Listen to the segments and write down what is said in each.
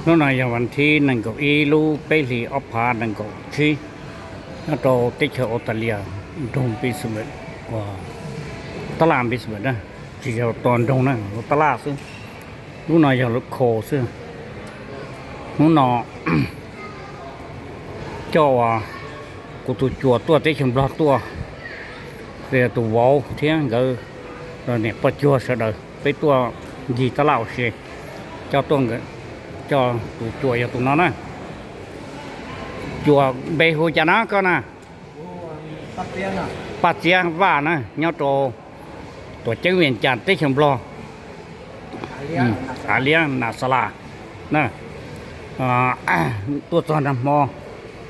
Hnub no yog vas thib nees nkaum ib lub peb hlis ob phav nees nkaum tsib, nyob rau teb chaws Australia, nroog Brisbane, uas tab laj Brisbane na, tsis yog tus nroog na, tab laj xwb. Lub no yog lub kho xwb. Hnub no coj uas kuv tus cuas tuaj teb chaws Nplog tuaj, tus vauv thiab nkawd niam poj cuag sawv daws peb tuaj ncig tab laj ua si, coj tuaj, coj tus cuas yog tus no na. Cuas npe hu cas na koj na? Paj Txiab Vaj na, nyob rau tuam ceeb Vias Cas teb chaws Nplog, Av Liab Nas Xas Las na. Tuaj txog nag hmo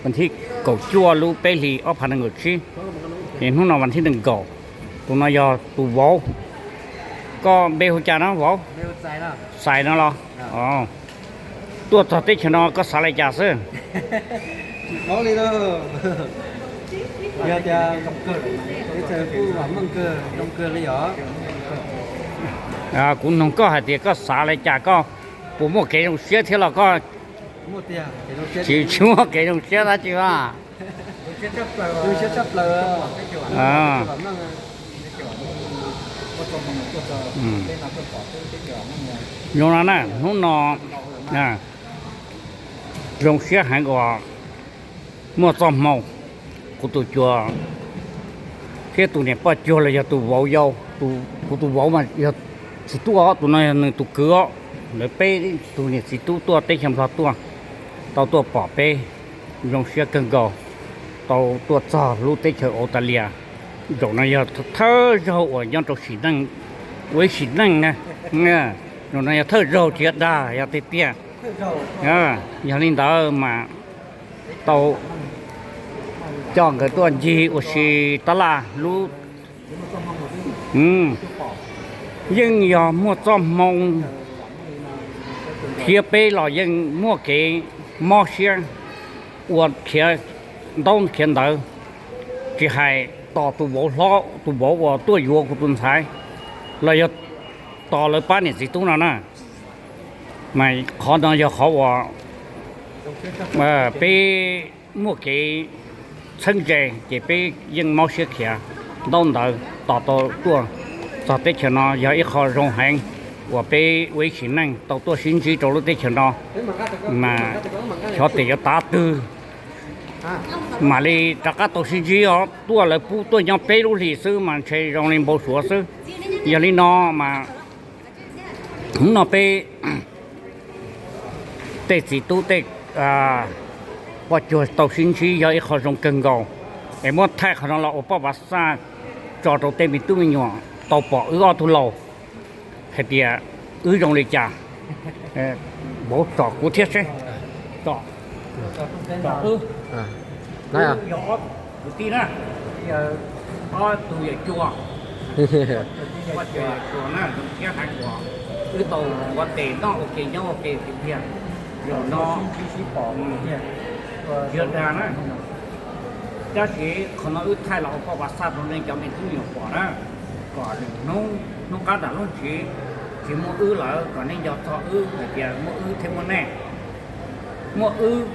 vas thib kaum cuaj lub peb hlis ob phav nees nkaum tsib, es hnub no vas thib nees nkaum. Tus no yog tus vauv. Koj npe hu cas no vauv? Xais no los? Tuaj txog teb chaws no koj xav li cas xwb? Kuv noog koj hais tias koj xav li cas, koj puas muaj kev zoo siab thiab los koj tsis muaj kev zoo siab dab tsi a? Zoo no na, hnub no zoo siab heev uas muaj txoj hmoo, kuv tus cuas thiab tus niam poj cuag los yog tus vauv yau, kuv tus vauv mas yog txiv tub os, tus no yog nws tus kwv os. Lawv peb tug niam txiv tub tuaj teb chaws Nplog tuaj, tau tuaj pom peb, zoo siab kawg nkaus. Tau tuaj txog lub teb chaws Australia, zaum no yog thawj zaug uas nyob rau sim neej, ua ib sim neej na. Zaum no yog thawj zaug tsis yog dag, yog tiag tiag. Yog li ntawd mas tau coj nkawd tuaj ncig ua si tab laj lub, yeej yog muaj txoj hmoo thiab peb los yeej muaj kev mob siab ua khiav ntaub khiav ntawv, tsis hais tos tus vauv hlob, tus vauv uas tuaj yuav kuv tus ntxhais, los yog tos lawv pab niam txiv tub no na. Mas qhov no yog qhov uas peb muaj kev txheeb ze, ces peb yeej mob siab khiav ntaub ntawv tos tau tuaj txog teb chaws no, yog ib qho zoo heev uas peb ua ib sim neej tau tuaj sib ntsib rau lub teb chaws no. Mas xyov tes yuav tav twg mam li rov qab tau sib ntsib os. Tuaj lawv pub tuaj nyob peb lub hlis xwb mas ntshe zoo li npau suav xwb. Yog li no mas hnub no peb tej txiv tub tej poj cuag tau sib ntsib yog ib qho zoo kawg nkaus, es muab thaij qhov no los ua paj pav xaj tso rau tej me tub me nyuam tau pom wb ob tug laus hais tias wb zoo li cas. Vauv tsom kuv thiab seb, tsom, tsom wb. Yog ob kwv tij na, ob tug yawm cuas, ob tug yawm cuas na, zoo siab heev uas wb tau ua tes noj ua ke nyob ua ke tiag tiag. Zaum no yog dag na, tab sis qhov no wb thaij los ua paj pav xaj rau nej cov me tub me nyuam pom na, kom lwm hnub, hnub qab nram lub ntsis tsis muaj wb lawm kom nej nco txog wb hais tias muaj wb thiaj muaj nej. Muaj wb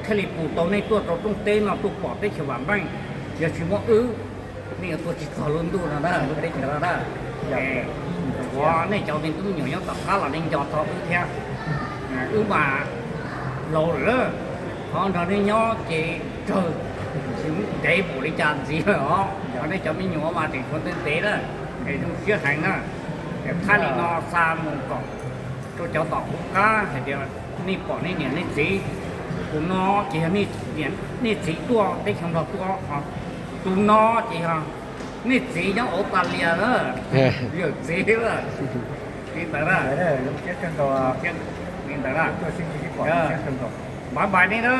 thiaj li pus tau nej tuaj rau rooj teb no tuaj pom teb chaws vam meej. Yog tsis muaj wb, nej yuav tuaj tsis txog lub ntuj no na, lub teb chaws no na. Ua nej cov me tub me nyuam nyob tom qab los nej nco txog wb thiab. Wb mas laus lawm, qhov nrog nej nyob ces tsawg, tsis ntev npaum li cas ntxiv lawm os. Qhov nej cov me nyuam mas tseem tshuav ntev ntev na, es zoo siab heev na. Es thaij li no xa mus kom rau cov tom qub qab hais tias nej pom nej niam nej txiv. Tus no ces yog nej txiv tuaj teb chaws Nplog tuaj, tus no ces yog nej txiv nyob Australia na, yawm txiv lawm. Li ntawd na, li ntawd na, bye bye nej na.